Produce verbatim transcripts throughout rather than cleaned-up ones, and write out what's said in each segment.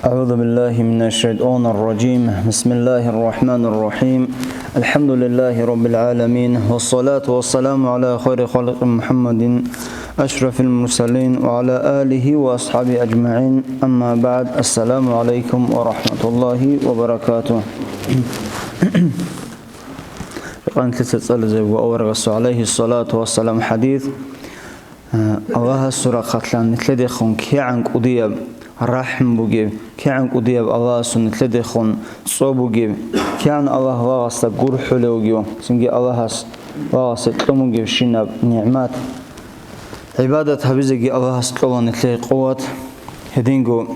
أعوذ بالله من الشيطان الرجيم. بسم الله الرحمن الرحيم. الحمد لله رب العالمين. والصلاة والسلام على خير خلق محمد أشرف المرسلين وعلى آله وأصحابه أجمعين. أما بعد. السلام عليكم ورحمة الله وبركاته. Къантлъица цӀализаб ва аварагасул, гӀалайгьиссалату вассалам, хӀадис. Аллагьасул рахъалъан нилъедехун кигӀан кӀудияб рахӀм бугеб, кигӀан кӀудияб Аллагьасул нилъедехун цӀо бугеб, кигӀан Аллагь лагъасда гурхӀулев вугев, цинги Аллагьас лагъасе кьун бугебщинаб нигӀмат. ГӀибадат гьабизеги Аллагьас кьола нилъее къуват, гьединго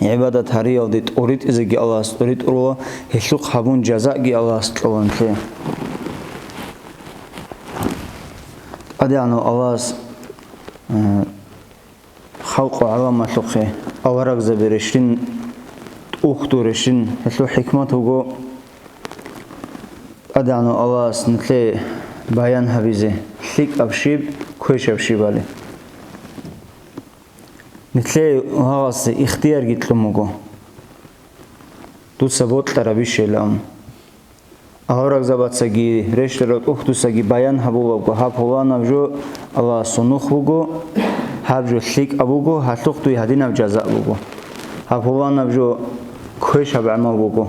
гӀибадат гьариялде тӀоритӀизеги Аллагьас тӀоритӀула, гьелъухъ гьабун жазаги Аллагьас кьола нилъее. ТӀадегӀанав Аллагьас, э, халкъу гӀаламалъухъе аварагзаби рещтӀин, тӀухьдул рещтӀин, гьелъул хӀикмат вуго, ТӀадегӀанав Аллагьас нилъее баян гьабизе, лъикӀаб щиб, квешаб щибали. Нилъее лагъасе ихтиярги кьун буго, дуца бокьараб ишейилан. Аварагзабацаги рещтӀарал тӀухьдусаги баян гьабулебго, гьаб пуланаб жо Аллагьасул нух буго, гьаб жо лъикӀаб буго, гьалъухъ дуе гьадинаб жаза буго. Гьаб пуланаб жо квешаб гӀамал буго.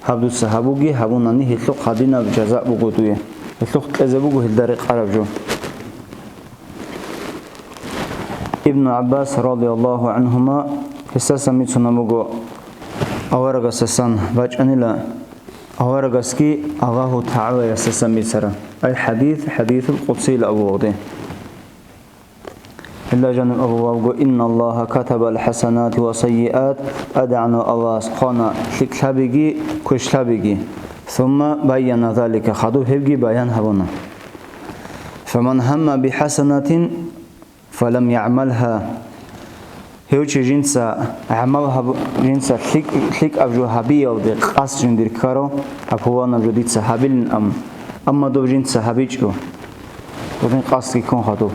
Гьаб дуца гьабуги, гьабунани гьелъухъ гьадинаб жаза буго дуе. Гьелъухъ кьезе буго гьелда рекъараб жо. Ибну ГӀаббас радияллагьу гӀангьума, гьесдасан бицунеб буго, аварагасдасан бачӀанила, аварагасги Аллагьу ТагӀалаясдасан бицараб. Ай хӀадис, хӀадисул къудсийилан абулеб. Гьелда жаниб абулеб буго: «Инналлагьа катабал хӀасанати ва саййиат», ТӀадегӀанав Аллагьас хъвана лъикӀлъабиги, квешлъабиги. Сумма байяна залика, хадуб гьебги баян гьабуна. «Фаман гьамма бихӀасанатин фалам ягӀмалгьа». Гьев чи жинца гӀамал гьаб-, жинца лъикӀ-, лъикӀаб жо гьабиялде къасд жиндир ккарав, гьаб пуланаб жо дица гьабилин абун, амма доб жинца гьабичӀо, додин къасдги ккун хадуб.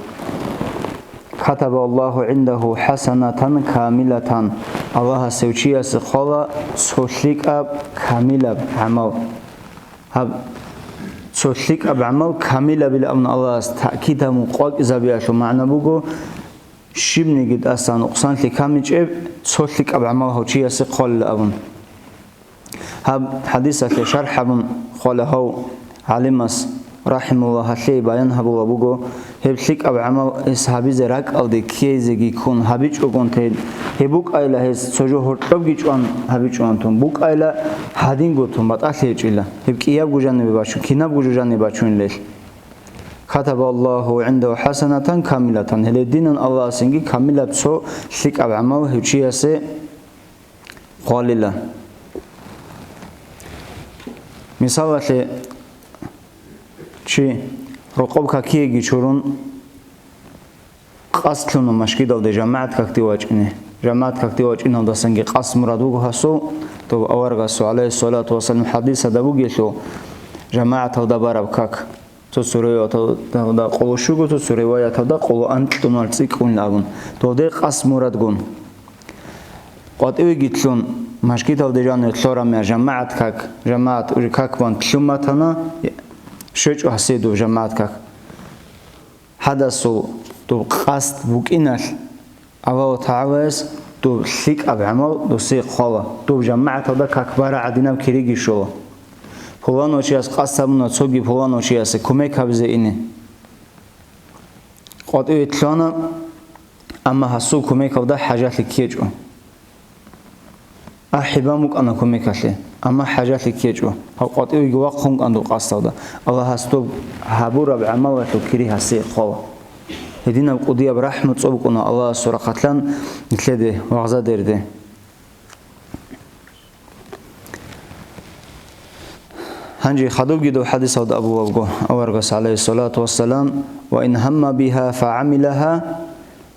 «Катабаллагьу гӀиндагьу хӀасанатан камилатан», Аллагьас гьев чиясе хъвала цо лъикӀаб камилаб гӀамал. Гьаб цо лъикӀаб гӀамал камилабилан абун Аллагьас таъкид гьабун къвакӀизабиялъул магӀна буго, щибниги тӀасан нукъсанлъи камичӀеб цо лъикӀаб гӀамал гьав чиясе хъвалила абун. Гьаб хӀадисалъе шархӀ гьабун хъвала гьав гӀалимас, рахӀимагьуллагь, гьалъие баян гьабулеб буго, гьеб лъикӀаб гӀамал гьес гьабизе ракӀалде ккезеги ккун гьабичӀогонтел, гьеб букӀайила гьес цо жо гьоркьобги чӀван гьабичӀогонтун, букӀайила гьадинго тун батӀалъи гьечӀила, гьеб кӀиябго жанибе бачун, кинабго жо жанибе бачунилел. «Катабаллагьу гӀиндагьу хӀасанатан камилатан», гьеле динан Аллагьасинги камилаб цо лъикӀаб гӀамал гьев чиясе хъвалила. Мисалалъе, чи рокъоб какиеги чурун, къасд лъуна машгидалде жамагӀат какде вачӀине. ЖамагӀат какде вачӀиналдасанги къасд мурад буго гьасул, доб аварагасул, гӀалайгьиссалату вассалам, хӀадисалда бугелъул, жамагӀаталда бараб как. Цо-цо риваяталда къоло щуго, цо-цо риваяталда къоло анкьнул цӀикӀкӀунил абун, долде къасд мурадгун. КъватӀивеги лъун, машгидалде жаниве лъорамя жамагӀат как, жамагӀат уже как бан лъун батана, щвечӀо гьасие доб жамагӀат как. Гьадасул доб къасд букӀиналъ, Аллагьу ТагӀалаяс доб лъикӀаб гӀамал досие хъвала, доб жамагӀаталда как бара гӀадинаб кириги щола. Пуланав чияс къасд гьабуна цоги пуланав чиясе кумек гьабизе ине. КъватӀиве лъугьана, амма гьасул кумекалда хӀажалъи ккечӀо. АхӀи бан букӀана кумекалъе, амма хӀажалъи ккечӀо. Гьав къватӀивеги вахъун кӀан доб къасдалда. Аллагьас доб гьабураб гӀамалалъул кири гьасие хъвала. Гьединаб кӀудияб рахӀму цӀоб букӀуна Аллагьасул рахъалъан нилъеде, вагъзадерде. Гьанже хадубги доб хӀадисалда абулеб буго аварагас, гӀалайгьиссалату вассалам: «Ва ин гьамма бигьа фагӀамилагьа»,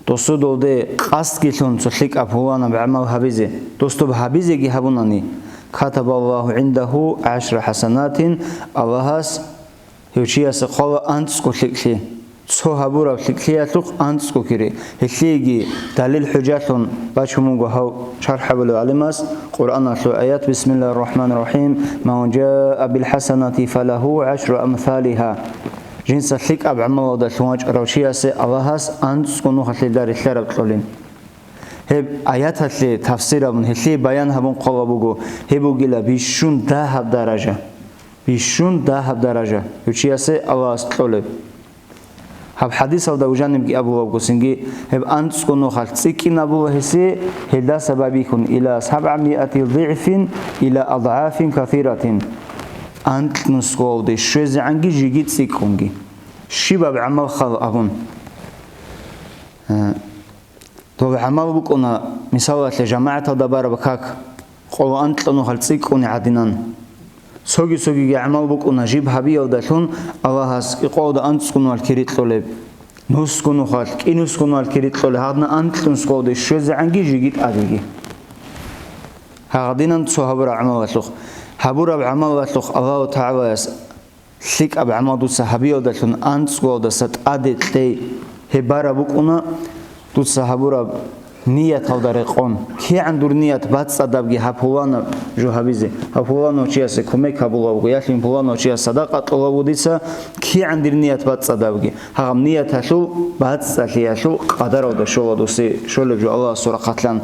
досудалде къасдги лъун цо лъикӀаб пуланаб гӀамал гьабизе, дос доб гьабизеги гьабунани, «катабаллагьу гӀиндагьу гӀашра хӀасанатин», Аллагьас гьев чиясе хъвала анцӀго лъикӀлъи. цо гьабураб лъикӀлъиялъухъ анцӀго кири. Гьелъиеги далил-хӀужалъун бачун буго гьав шархӀ гьабулев гӀалимас Къуръаналъул аят: «Бисмиллагьир рахӀманир рахӀим. Ман жаа бил хӀасанати фалагьу гӀашру амсалигьа». Жинца лъикӀаб гӀамалалдалъун вачӀарав чиясе Аллагьас анцӀго нухалъ гьелда релълъараб кьолин. Гьеб аяталъе тафсир гьабун, гьелъие баян гьабун хъвала буго, гьеб бугила бищун дагьаб даража. Бищун дагьаб даража гьев чиясе Аллагьас кьолеб. Гьаб хӀадисалда жанибги абулеб буго цинги, гьеб анцӀго нухалъ цӀикӀкӀинабула гьесие, гьелдаса байбихьун, ила сабгӀамиати дигӀфин, ила адгӀафин касиратин. Анкьнусголде щвезегӀанги жеги цӀикӀкӀунги. Щибаб гӀамал хал абун. Э, Доб гӀамал букӀуна, мисалалъе, жамагӀаталда бараб как, къоло анкьа нухалъ цӀикӀкӀуни гӀадинан. Цоги-цогиги гӀамал букӀуна жиб гьабиялдалъун Аллагьас къолода анцӀго нухалъ кири кьолеб. Нусго нухалъ, кӀинусго нухалъ кири кьолеб, гьадна анкьнусголде щвезегӀанги жеги тӀадеги. Гьагъадинан цо гьабураб гӀамалалъухъ. Гьабураб гӀамалалъухъ Аллагьу ТагӀалаяс лъикӀаб гӀамал дуца гьабиялдалъун анцӀгоялдаса тӀаде кьей гьеб бараб букӀуна, дуца гьабураб нияталда рекъон. КигӀан дур ният бацӀцӀадабги гьаб пуланаб жо гьабизе, гьаб пуланав чиясе кумек гьабулавго, ялъин пуланав чияс садакъа кьолавго дица, кигӀан дир ният бацӀцӀадабги, гьагъаб нияталъул бацӀцӀалъиялъул къадаралда щола дусе щолеб жо Аллагьасул рахъалъан.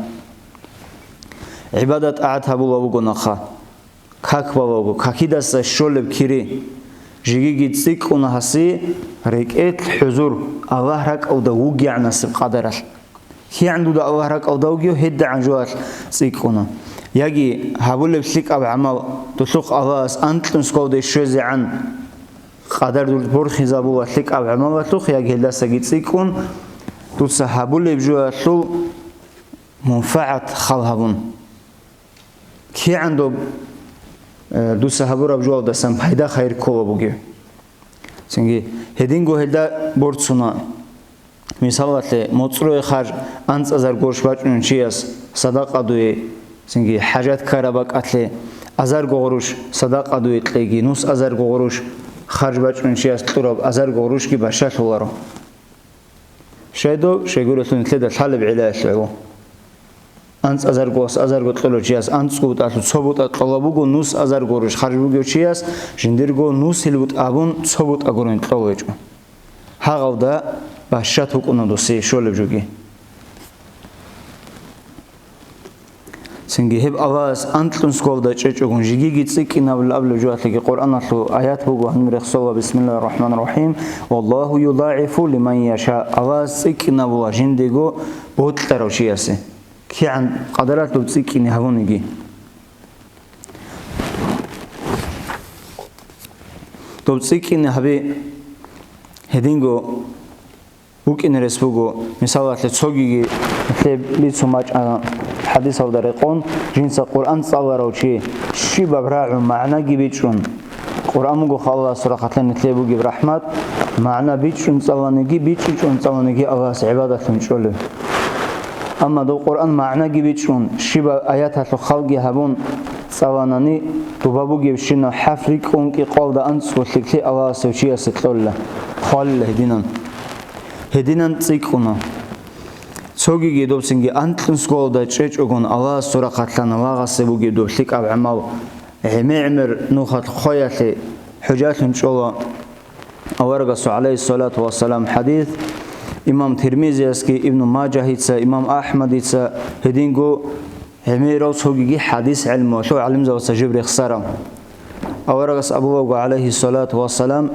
ГӀибадат-тӀагӀат гьабулавго нахъа. Как балавго, какидаса щолеб кири, жигиги цӀикӀкӀуна гьаси рекӀелъ хӀузур, Аллагь ракӀалда вугегӀанасеб къадаралъ. КигӀан дуда Аллагь ракӀалда вугев, гьедигӀан жоялъ цӀикӀкӀуна. Яги гьабулеб лъикӀаб гӀамал, дулъухъ Аллагьас анкьнусголде щвезегӀан къадар дур борхизабула лъикӀаб гӀамалалъухъ, яги гьелдасаги цӀикӀкӀун, дуца гьабулеб жоялъул мунфагӀат хал гьабун. КигӀан доб, э, дуца гьабураб жоялдасан пайда-хайир ккола бугеб. Цинги гьединго гьелда борцуна. Мисалалъе, моцӀрое харж анцӀазар гъурущ бачӀунев чияс садакъа дуе, цинги хӀажат ккараб бакӀалъе азарго гъурущ садакъа дуе кьеги, нус азарго гъурущ харж бачӀунев чияс кьураб азарго гъурущги бащалъуларо. Щайдо, щайгурелъул нилъеда лъалеб гӀилаялъ гӀоло. АнцӀазарго, азарго кьолев чияс анцӀго бутӀалъул цо бутӀа кьола буго, нус азарго гъурущ харж бугев чияс жиндирго нусил бутӀа абун цо бутӀа гурин кьолевичӀо. Гьагъалда бащат букӀуна досие щолеб жоги. Цинги гьеб Аллагьас анкьнусголда чӀечӀогун жигиги цӀикӀкӀинабулеб абулеб жоялъеги Къуръаналъул аят буго, гьаниб рехсола: «Бисмиллагьир рахӀманир рахӀим. Валлагьу юдагӀифу лиман яша». Аллагьас цӀикӀкӀинабула жиндего бокьарав чиясе, кигӀан къадаралъ доб цӀикӀкӀине гьабуниги. Доб цӀикӀкӀине гьаби гьединго букӀине рес буго, мисалалъе, цогиги нилъее бицун бачӀана хӀадисалда рекъон, жинца Къуръан цӀаларав чи щибаб рагӀу магӀнаги бичӀчӀун, Къуръан буго Аллагьасул рахъалъан нилъее бугеб рахӀмат, магӀна бичӀчӀун цӀаланиги, бичӀчӀичӀун цӀаланиги Аллагьас гӀибадатлъун чӀолеб. Амма дов Къуръан магӀнаги бичӀчӀун, щибаб аяталъул халги гьабун цӀаланани, дуба бугебщинаб хӀарф рикӀкӀун кӀикъоялда анцӀго лъикӀлъи Аллагьас гьев чиясе кьолила, хъвалила гьединан. Гьединан цӀикӀкӀуна. Цогиги добцинги анкьнусголда чӀечӀогун Аллагьасул рахъалъан лагъасе бугеб доб лъикӀаб гӀамал гӀемер-гӀемер нухалъ хъваялъе хӀужалъун чӀола. Аварагасул, гӀалайгьиссалату вассалам, хӀадис, имам Тирмизиясги, Ибну Мажагьица, имам Ахмадица, гьединго гӀемерал цогиги хӀадис гӀелмуялъул гӀалимзабаца жиб рехсарал. Аварагас абулавго, гӀалайгьиссалату вассалам,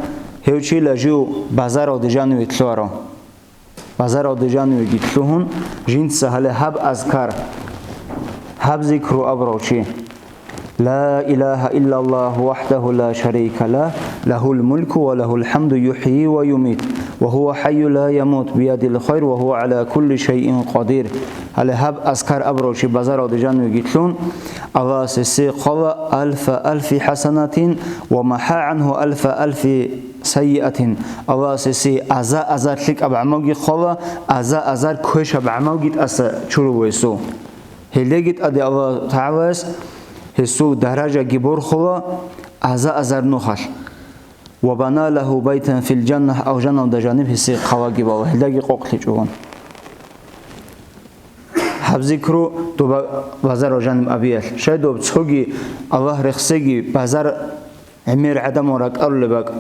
гьев чила жив базаралде жаниве лъугьарав. Базаралде жанивеги лъугьун, жинца гьале гьаб азкар, гьаб зикру абурав чи: «Ла илагьа иллаллагьу вахӀдагьу ла шарика лагь, лагьул мулку ва лагьул хӀамду, юхӀйи ва юмит, ва гьува хӀайю ла ямут, биядил хайр, ва гьува гӀала кулли шайин къадир». Гьале гьаб азкар абурав чи базаралде жанивеги лъугьун, Аллагьас гьесие хъвала алфа алфи хӀасанатин ва махӀа гӀангьу алфа алфи сайиатин. Аллагьас гьесие аза-азар лъикӀаб гӀамалги хъвала, аза-азар квешаб гӀамалги тӀаса чурулев гьесул. Гьелдеги тӀаде Аллагь ТагӀалаяс гьесул даражаги борхула аза-азар нухалъ. «Ва бана лагьу байтан фил жанна», алжаналда жаниб гьесие хъалаги бала, гьелдаги къокълъичӀогун. Гьаб зикру доба базарав жаниб абиялъ. Щай доб цоги Аллагь рехсеги базар гӀемер гӀадамал ракӀарулеб бакӀ,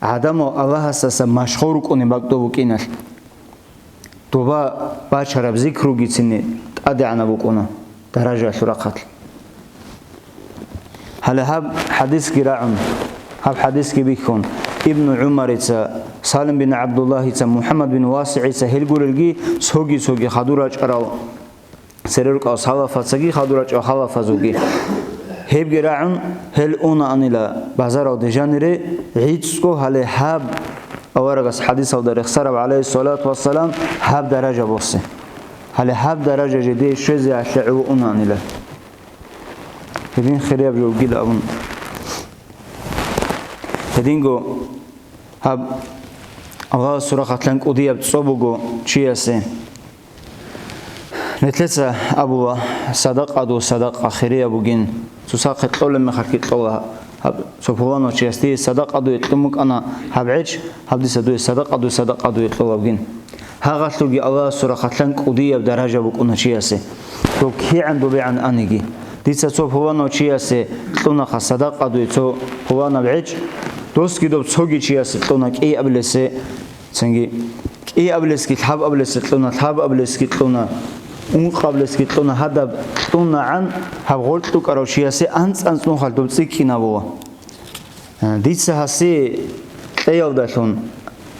гӀадамал Аллагьасаса машгъул рукӀунеб бакӀ доб букӀиналъ. Доба бачараб зикругицин тӀадегӀанаб букӀуна даражаялъул рахъалъ. Гьале гьаб хӀадисги рагӀун, гьаб хӀадисги бихьун, Ибну ГӀумарица, Салим бин ГӀабдуллагьица, МухӀаммад бин ВасигӀица, гьел гурелги цоги-цоги хадур рачӀарал церер рукӀал салафацаги хадур рачӀарал халафазулги. Гьебги рагӀун, гьел унаанила базаралде жанире гӀицӀго, гьале гьаб аварагас хӀадисалда рехсараб, гӀалайгьиссалату вассалам, гьаб даража босе. Гьале гьаб даража жеде щвезе гьалъе гӀоло унаанила. Гьедин хирияб жо бугила абун. Гьединго гьаб Аллагьасул рахъалъан кӀудияб цо буго чиясе. Нилъеца абула, садакъаду садакъа хирияб бугин. Цоцахъе кьолеб мехалъги кьола, гьаб цо пуланав чияс дие садакъадуе кьун букӀана гьаб гӀеч, гьаб дица дуе садакъадуе, садакъадуе кьолабгин. Гьагъалъулги Аллагьасул рахъалъан кӀудияб даража букӀуна чиясе. Доб кигӀан добегӀан аниги. Дица цо пуланав чиясе кьунаха садакъадуе цо пуланаб гӀеч, досги доб цоги чиясе кьуна кӀиабилесе, цинги кӀиабилесги лъабабилесе кьуна, лъабабилесги кьуна, ункъабилесги кьуна, гьадаб кьунагӀан гьаб гъоркь рукӀарав чиясе анцӀ-анцӀ нухалъ доб цӀикӀкӀинабула. Дица гьасе кьеялдалъун,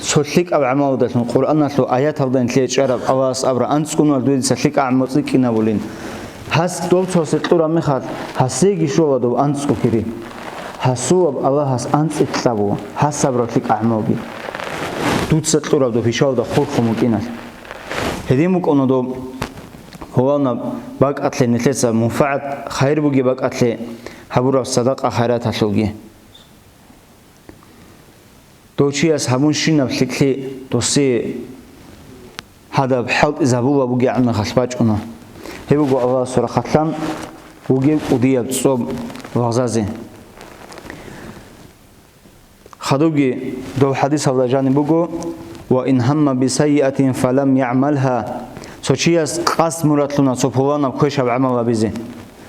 цо лъикӀаб гӀамалалдалъун, Къуръаналъул аяталда нилъее чӀараб Аллагьас абра анцӀгуналъ дуе дица лъикӀаб гӀамал цӀикӀкӀинабулин. Гьас дов цосе кьураб мехалъ, гьасеги щола дов анцӀго хири. Гьасулаб Аллагьас анцӀила кьабула, гьас абраб лъикӀаб гӀамалги. Дуца кьураб дов пишалда хурхун букӀиналъ. Гьедин букӀуна дов гьаванаб бакӀалъе нилъеца мунфагӀат хайир бугеб бакӀалъе гьабураб садакъа-хайраталъулги. Дов чияс гьабунщинаб лъикӀлъи досие гьадаб хӀалтӀизабула бугегӀан мехалъ бачӀуна. Гьеб буго Аллагьасул рахъалъан бугеб кӀудияб цӀоб лагъзазе. Хадубги дов хӀадисалда жаниб буго: «Ва ин гьамма бисайиатин фалам ягӀмалгьа». Цо чияс къасд мурадлъуна цо пуланаб квешаб гӀамал гьабизе.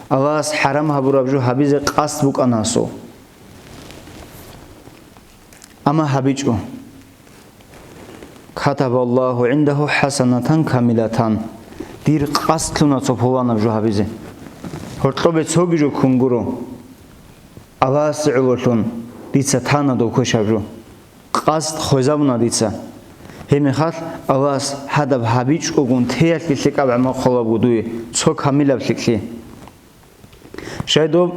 Аллагьас хӀарам гьабураб жо гьабизе къасд букӀана гьасул. Амма гьабичӀо. «Катабаллагьу гӀиндагьу хӀасанатан камилатан». Дир къасдлъуна цо пуланаб жо гьабизе. Гьоркьобе цоги жо ккун гуро. Аллагьасе гӀололъун дица тана дов квешаб жо. Къасд хвезабуна дица. Гьебмехалъ Аллагьас гьадаб гьабичӀогун теялъе лъикӀаб гӀамал кьолабго дуе, цо камилаб лъикӀлъи. Щай доб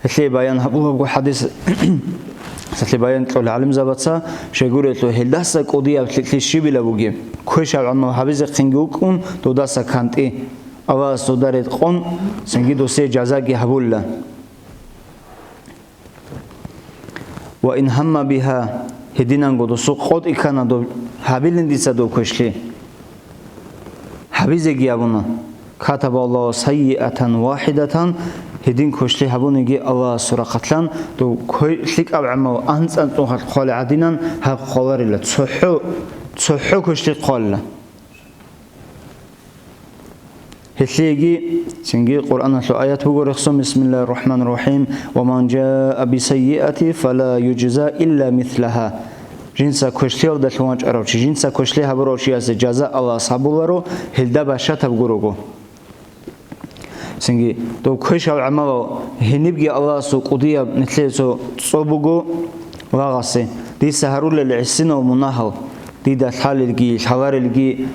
гьелъие баян гьабулабго хӀадис, гьелъие баян кьола гӀалимзабаца, щайгурелъул гьелдаса кӀудияб лъикӀлъи щибила бугеб, квешаб гӀамал гьабизехъинги вукӀун додаса кантӀи, Аллагьас дода рекъон, цинги досие жазаги гьабула. «Ва ин гьамма бигьа», гьединанго досул къотӀи ккана доб гьабилин дица дов квешлъи. Гьабизеги абуна: «Катабаллагьу сайиатан вахидатан», гьедин квешлъи гьабуниги Аллагьасул рахъалъан дов кве-, лъикӀаб гӀамал анцӀ-анцӀ нухалъ хъвалел гӀадинан гьаб хъваларила, цохӀо, цохӀо квешлъи хъвалила. Гьелъиеги цинги Къуръаналъул аят буго рехсон: «Бисмиллагьир рахӀманир рахӀим. Ва ман жаа бисайиати фала южза илла мислагьа». Жинца квешлъиялдалъун вачӀарав чи, жинца квешлъи гьабурав чиясе жаза Аллагьас гьабуларо, гьелда бащатаб гурого. Цинги, дов квешал гӀамалал гьенибги Аллагьасул кӀудияб нилъее цо цӀоб буго лагъасе, дица гьарулел гӀисинал мунагьал, дида лъалелги, лъаларелги,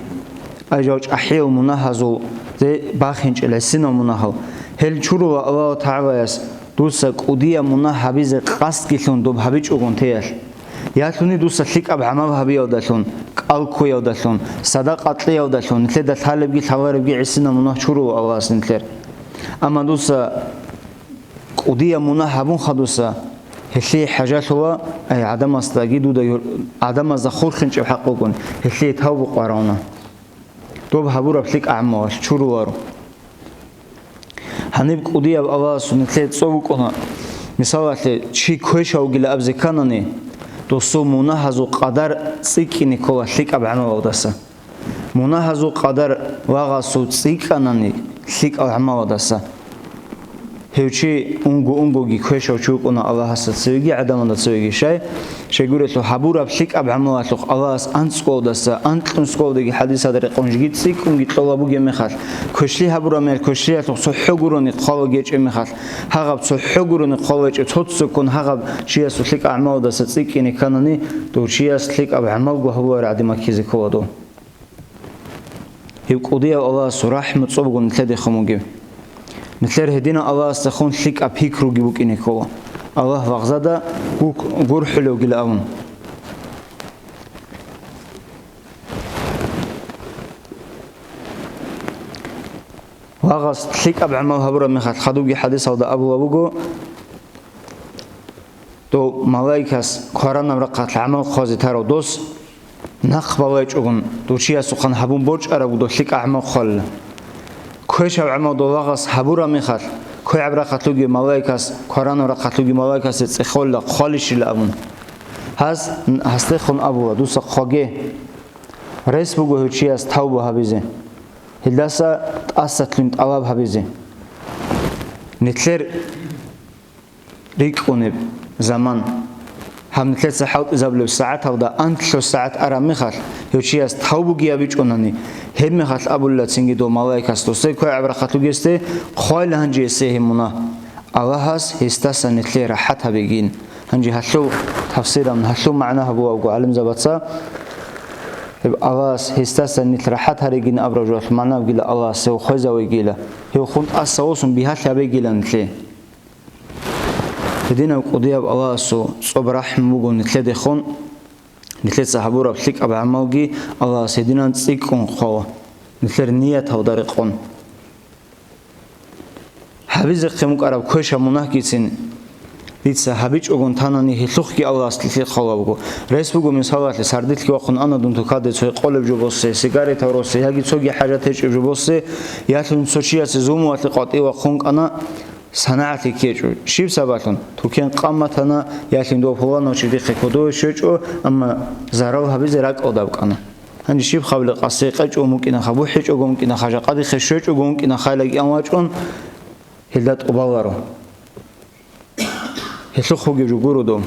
ай жав чӀахӀиял мунагьазул зе бахинчӀел гӀисинал мунагьал, гьел чурула Аллагьу ТагӀалаяс дуца кӀудияб мунагь гьабизе къасдгилъун доб гьабичӀогун теялъ. Ялъуни дуца лъикӀаб гӀамал гьабиялдалъун, кӀал ккуялдалъун, садакъа кьеялдалъун, нилъеда лъалебги лъаларебги гӀисинаб мунагь чурула Аллагьас нилъер. Амма дуца кӀудияб мунагь гьабун хадуса, гьелъие хӀажалъула, ай, гӀадамасдаги дуда юр-, гӀадамазда хурхинчӀеб хӀакъ бугун, гьелъие тавбу къварауна. Доб гьабураб лъикӀ гӀаммуялъ чуруларо. Гьаниб кӀудияб Аллагьасул нилъее цӀо букӀуна. Мисалалъе, чи квешав вугила абизе кканани, Досул мунагьазул къадар цӀикӀкӀине ккола лъикӀаб гӀамалалдаса. Мунагьазул къадар лагъасул цӀикӀкӀанани лъикӀал гӀамалалдаса. Гьев чи унго-унгоги квешав чи вукӀуна Аллагьасда цевеги гӀадамалда цевеги, щай? Щайгурелъул гьабураб лъикӀаб гӀамалалъухъ Аллагьас анцӀкӀолдаса, анкьнусгодаги хӀадисалда рекъон жги цӀикӀкӀунги кьола бугеб мехалъ, квешлъи гьабураб мехалъ квешлъиялъухъ цохӀо гурони хъвала гьечӀеб мехалъ, гьагъаб цохӀо гурони хъвала гьечӀеб, цо-цоккун гьагъаб чиясул лъикӀаб гӀамалалдаса цӀикӀкӀине кканани, дов чияс лъикӀаб гӀамалго гьабулареб гӀадин маккизе ккола дов. Гьеб кӀудияв Аллагьасул рахӀму цӀоб буго нилъедехун бугеб. Нилъер гьединав Аллагьасдехун лъикӀаб пикруги букӀине ккола, Аллагь лагъзада гук-, гурхӀулев вугилан абун. Лагъас лъикӀаб гӀамал гьабураб мехалъ хадубги хӀадисалда абулеб буго, дов малаикас кваранаб рахъалъ гӀамал хъвазе тарав дос, нахъ балайчӀогун, дов чиясухъан гьабун бочӀараб буго дов лъикӀаб гӀамал хъвалила. Квешаб гӀамал дов лагъас гьабураб мехалъ, квегӀаб рахъалъ вугев малаикас, кваранаб рахъалъ вугев малаикасе цӀехолила, хъвалищила абун. Гьас, гьасдехун абула, дуца хъваге. Рес буго гьев чияс тавба гьабизе, гьелдаса тӀасалъугьин тӀалаб гьабизе. Нилъер рикӀкӀунеб заман, гьаб нилъеца хӀалтӀизабулеб сагӀаталда анлъго сагӀат араб мехалъ, гьев чияс тавбуги гьабичӀонани, гьеб мехалъ абулила цинги дов малаикас досде квегӀаб рахъалъ вугесде, хъвайла гьанже гьесие гьеб мунагь. Аллагьас гьесдаса нилъее рахӀат гьабегин. Гьанже гьалъул тафсиран, гьалъул магӀна гьабулеб буго гӀалимзабаца, гьеб Аллагьас гьесдаса нилъ рахӀат гьаригин абураб жоялъул магӀна бугила Аллагьас гьев хвезавегила, гьев хун тӀаса восун бигьалъ гьабегила нилъее. Гьединав кӀудияб Аллагьасул цӀоб рахӀму буго нилъедехун, нилъеца гьабураб лъикӀаб гӀамалги Аллагьас гьединан цӀикӀкӀун хъвала, нилъер нияталда рекъон. Гьабизехъе мукӀараб квешаб мунагьгицин дица гьабичӀогун танани, гьелъухъги Аллагьас лъикӀ хъвалеб буго. Рес буго, мисалалъе, сардилъги вахъун ана дун тукаде цо гьекъолеб жо босе, сигаретал росе, яги цоги хӀажат гьечӀеб жо босе, ялъун цо чиясе зулмуялъе къватӀив вахъун кӀана, санагӀалъи ккечӀо. Щиб сабаблъун? Тукен къамматана, ялъун дов пуланав чи дихъе кодове щвечӀо, амма зарал гьабизе ракӀалда абкӀана. Гьанже щиб хабали, къасе къечӀого мукӀинаха, бухӀичӀого мукӀинаха, жакъа дихъе щвечӀого мукӀинаха, гьалаги ан вачӀун, гьелда тӀубаларо. Гьелъухъ бугеб жо гуро дов.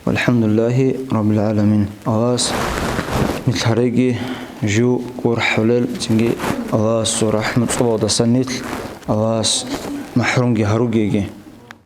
ВалхӀамдулиллагьи раббил гӀаламин. Аллагьас нилъ гьареги жив гурхӀулел, цинги Аллагьасул рахӀму цӀобалдасан нилъ Аллагьас махӀрумги гьаругеги.